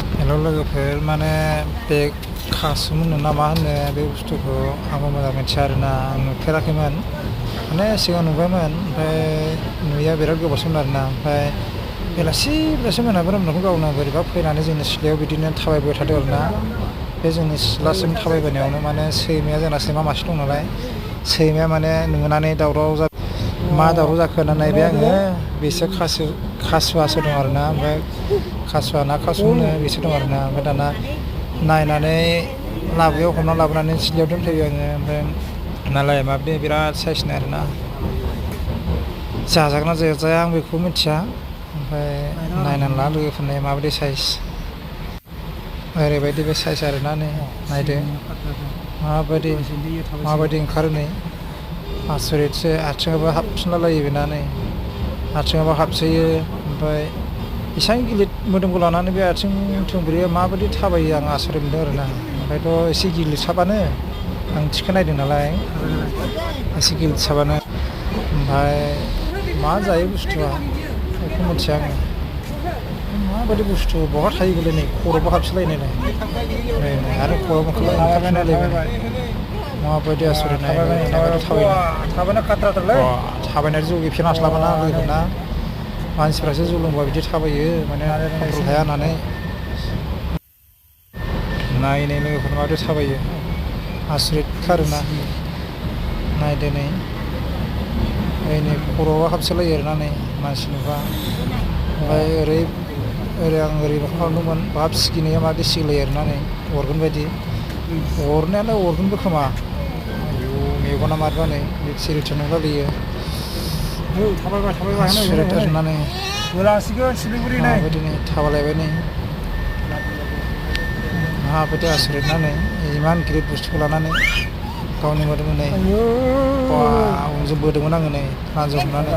हेल' लोगोफोर माने बे खासुम होनो ना मा होनो बे बुस्थुखौ आंबो मोजां मिथिया आरोना आं नुफेराखैमोन माने सिगां नुबायमोन ओमफ्राय नुयैया बिराद गोबावसैमोन आरोना ओमफ्राय बेलासि मोनाबिलियाव न'खौ गावनो बोरैबा फैनानै जोंनि सिथ्लायाव बिदिनो थाबायबाय थादों आरोना बे जोंनि सिथ्लासिम थाबायबोनायावनो माने सैमाया जोंना सैमा मासे दं नालाय सैमाया माने नुनानै दावराव मा दावराव जाखो होनना नायबाय आङो बिसोर खासुवासो दं आरोना ओमफ्राय खासुवा ना खासुमनो बिसोर दं आरोना ओमफ्राय दाना नायनानै लाबोयाव हमना लाबोनानै सिथ्लायाव दोनफैयो आङो ओमफ्राय नालाय माबे बिराद साइसनो आरोना जाजागोन ना जाजाया आं बेखौ मिथिया ओमफ्राय नायनानै ला लोगोफोरनो माबायदि साइज ओरैबायदि बे साइज आरोना नै नायदो माबायदि ओंखारो नै आसरितसो आथिङाबो हाबफिनलालायो बेना नै आथिङाबो हाबसोयो ओमफ्राय एसेबां गिलिर मोदोमखौ लानानै बे आथिं थोंब्रैया माबायदि थाबायो आं आसरित मोनदों आरोना ओमफ्रायथ' एसे गिलिरसाबानो आं थिखोनायदों नालाय एसे गिलिरसाबानो ओमफ्राय मा जायो बुस्थुआ बेखौ मिथिया आङो माबायदि बुस्थु बहा थायो गोलै नै खर'बो हाबसोलायनाय नै आरो खर'बो ओंखारफिनलायबाय माबायदि आसरित थाबायनानै जौ गैफेरनो हास्लाबाना लोगोफोरना मानसिफ्रासो जौ लोंबा बिदि थाबायो माने कन्ट्रल हाया होननानै नायनाय लोगोफोर माबायदि थाबायो आसरितखा आरोना नायदो नै खर'आव हाबसोलायो आरोना नै मानसि नुबा ओमफ्राय ओरै आं ओरै मोखां खालामदोंमोन बाहाब सिगिनाया माबायदि सिगिलायो आरोना नै अरगोन बायदि अरनायालाय अरगोनबो खोमा मेगना मारबा नै सिरिथ नंलायो आसरित आरोना नै माबायदि नै थाबायलायबाय नै माबायदि आसरित ना नै इमान गिदिर बुस्थुखौ लानानै गावनि मोदोम नै उनजों बोदोंमोन आङो नै रानजों हमनानै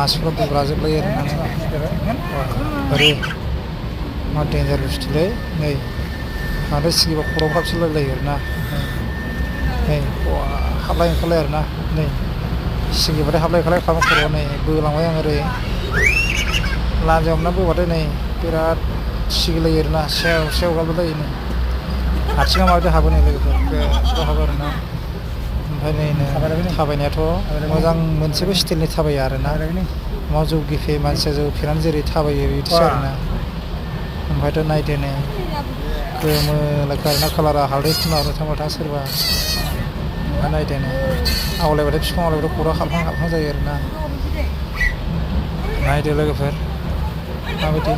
आसिफ्रा बुब्राजोबलायो आरोना ओरै मा डेन्जार बुस्थुलै नै बांद्राय सिगिबा खर'आव हाबसोलायलायो आरोना नै हाबलाय ओंखारलाय आरोना नै सिगिबाथाय हाबलाय ओंखारलाय खालामो खर'आव नै बोलांबाय आं ओरै लान्जायाव हमना बोबाथाय नै बिराद सिगिलायो आरोना सेव गाबलायो नै आथिङा माबायदि हाबो नै लोगोफोर बिराद हाबो आरोना ओमफ्राय नै थाबायनायाथ' मोजां मोनसेबो स्टाइलनि थाबायो आरोना मा जौ गिफे मानसिया जौ फेनानै जेरै थाबायो बिदिसो आरोना ओमफ्रायथ' नायदो नै गोमोलायखो आरोना कालारा हालदै फुना थांबाथां सोरबा नायदो नै आवलायबाथाय बिफां आवलायबाथाय खर'आ हाबहां जायो आरोना नायदो लोगोफोर माबायदि